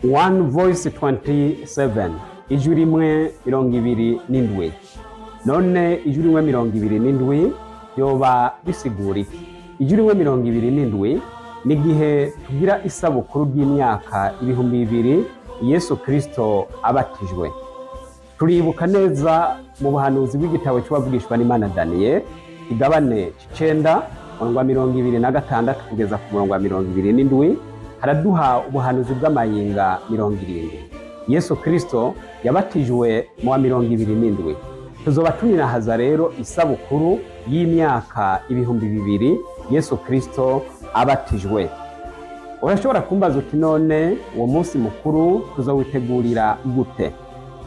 One Voice 27, ijwi rimwe 27. None ijwi rimwe 27 yoba bisigura iki? Ijwi rimwe 27 ni igihe tugira isabukuru ry'imyaka 2000 Yesu Kristo abatijwe. Turibuka neza mu buhanuzi bw'igitabo cy'uwavugishwa n'Imana Daniyeli, igabane c'icenda, umurongo wa 26 kugeza ku murongo wa 27, haraduha ubuhanuzi bw'amayinga 70. Yesu Kristo yabatijwe mu wa 27. Tuzoba tuninahaza rero isabukuru y'imyaka 2000 Yesu Kristo abatijwe. Urashobora kumbaza uti: "None uwo munsi mukuru tuzowitegurira gute?"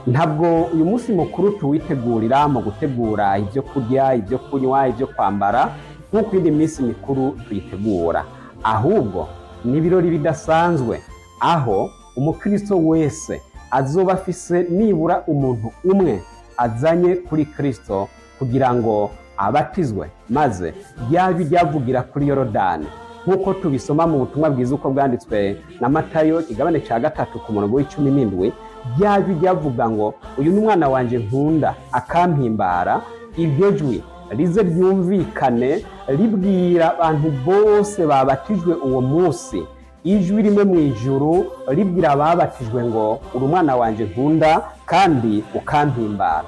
Ntabwo uyu munsi mukuru tuwitegurira mu gutegura ibyo kurya, ibyo kunywa, ibyo kwambara nk'uko indi minsi mikuru tuyitegura. Ahubwo ni ibirori bidasanzwe aho umukristo wese azoba afise nibura umuntu umwe azanye kuri Kristo kugira ngo abatizwe, maze ryaba ryavugira kuri Yorodani, nk'uko tubisoma mu butumwa bwiza uko bwanditswe na Matayo, igabane cya 3, ku murongo wa 17, ryaba ryavuga ngo: "Uyu ni umwana wanje nkunda akampimbara." Iryo jwi rize ryumvikane ribwira abantu bose babatijwe uwo munsi, ijwi rimwe mu ijuru ribwira ababatijwe ngo: "Uri umwana wanje nkunda kandi ukampimbara."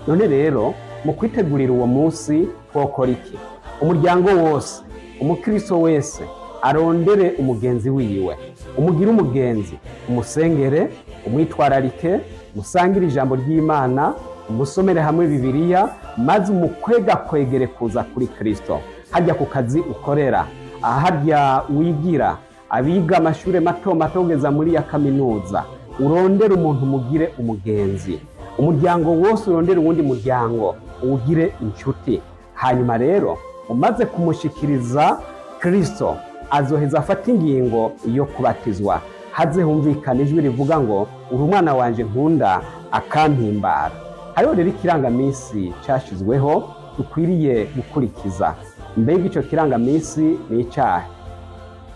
None rero mu kwitegurira uwo munsi twokora iki? Umuryango wose, umukristo wese arondere umugenzi wiwe, umugire umugenzi, umusengere, umwitwararike, musangire ijambo ry'Imana, umusomere hamwe Bibiliya, maze umukwegakwegere kuza kuri Kristo. Hajya ku kazi ukorera, aharya wigira, abiga amashuri mato mato kugeza muri ya kaminuza, urondere umuntu mugire umugenzi. Umuryango wose urondere uwundi muryango uwugire inshuti. Hanyuma rero umaze kumushikiriza Kristo, azoheza afata ingingo yo kubatizwa, haze humvikana ijwi rivuga ngo: "Uri umwana wanje nkunda akampimbara." Hariho rero ikirangaminsi cyashyizweho dukwiriye gukurikiza. Mbega icyo kirangaminsi ni icyahe?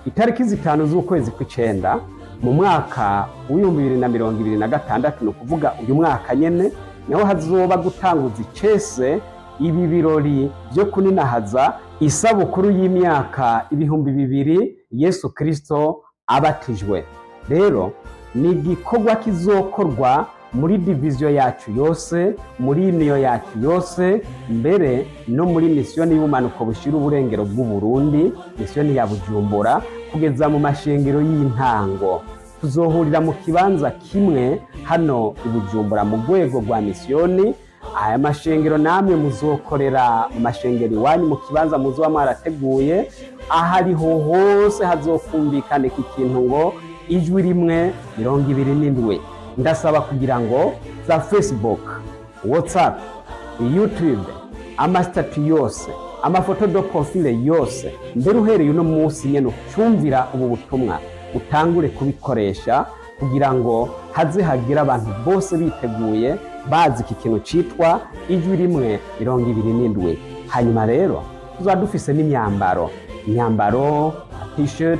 Itariki 5 z'ukwezi kw'icenda mu mwaka wa 2026, ni ukuvuga uyu mwaka nyene, niho hazoba gutanguza icese ibi birori byo kuninahaza isabukuru y'imyaka 2000 Yesu Kristo abatijwe. Rero ni igikorwa kizokorwa muri division yacu yose, muri union yacu yose, mbere no muri misiyoni y'ubumanuko bushira uburengero bw'u Burundi, misiyoni ya Bujumbura, kugeza mu mashengero y'intango. Tuzohurira mu kibanza kimwe hano i Bujumbura mu rwego rwa misiyoni. Aya mashengero namwe muzokorera mu mashengero iwanyu, mu kibanza muzoba mwarateguye. Ahariho hose hazokumvikana iki kintu ngo: ijwi rimwe 27. Ndasaba kugira ngo za Facebook, WhatsApp, YouTube, ama statuts yose, ama photos de profil yose, mbere uhereye uno munsi nyene ucumvira ubu butumwa, utangure kubikoresha kugira ngo haze hagire abantu bose biteguye, bazi iki kintu citwa ijwi rimwe 27. Hanyuma rero tuzaba dufise n'imyambaro, imyambaro, t-shirt,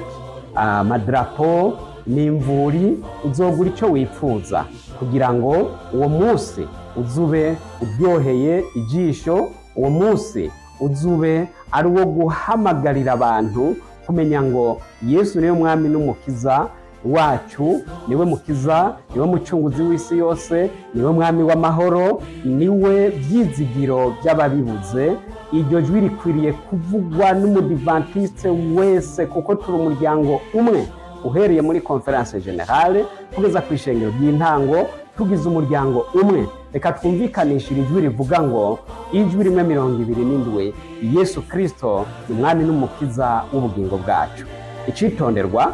amadarapo n'imvuri. Uzogura icyo wifuza kugira ngo uwo munsi uzube uryoheye ijisho, uwo munsi uzube ari uwo guhamagarira abantu kumenya ngo Yesu niwe mwami n'umukiza wacu, niwe mukiza, niwe mucunguzi w'isi yose, niwe mwami w'amahoro, niwe byizigiro by'ababibuze. Iryo jwi rikwiriye kuvugwa n'umudivantiste wese, kuko turi umuryango umwe, uhereye muri conférence générale kugeza ku ishengero ry'intango, tugize umuryango umwe. Reka twumvikanishe iri jwi rivuga ngo: ijwi rimwe 27, Yesu Kristo ni umwami n'umukiza w'ubugingo bwacu. Icitonderwa: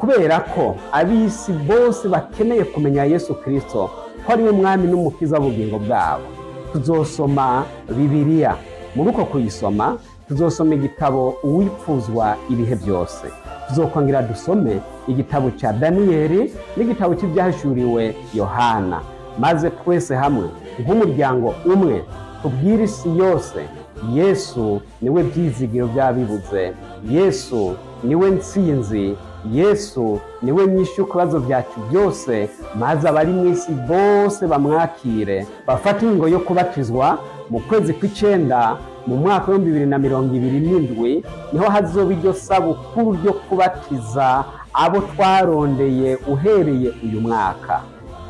kubera ko ab'isi bose bakeneye kumenya Yesu Kristo ko ari we mwami n'umukiza w'ubugingo bwabo, tuzosoma Bibiliya. Muri uko kuyisoma, tuzosoma igitabo Uwipfuzwa ibihe byose, tuzokongera dusome igitabo cya Daniyeli n'igitabo cy'Ibyahishuriwe Yohana, maze twese hamwe nk'umuryango umwe tubwire isi yose: Yesu niwe byizigiro by'abibuze, Yesu niwe ntsinzi. Yesu niwe nyishu ku bibazo byacu byose, maze abari mu isi bose bamwakire, bafate ingingo yo kubatizwa mu kwezi kw'icenda mu mwaka w'2027. Niho hazoba iryo sabukuru ryo kubatiza abo twarondeye uhereye uyu mwaka.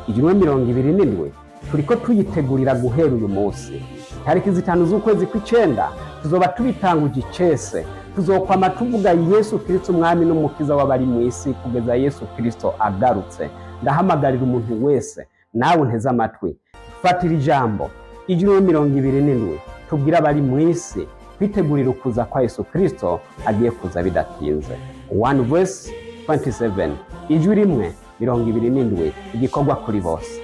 Ijwi 27 turiko tuyitegurira guhera uyu munsi. Tariki 5 z'ukwezi kw'icenda tuzoba tubitanguje icese. Tuzokwama tuvuga Yesu Kristo, umwami n'umukiza w'abari mu isi, kugeza Yesu Kristo agarutse. Ndahamagarira umuntu wese, nawe unteze amatwi, fatira ijambo ijwi 27, tubwire abari mu isi kwitegurira ukuza kwa Yesu Kristo agiye kuza bidatinze. One Voice 27, ijwi rimwe 27, igikorwa kuri bose.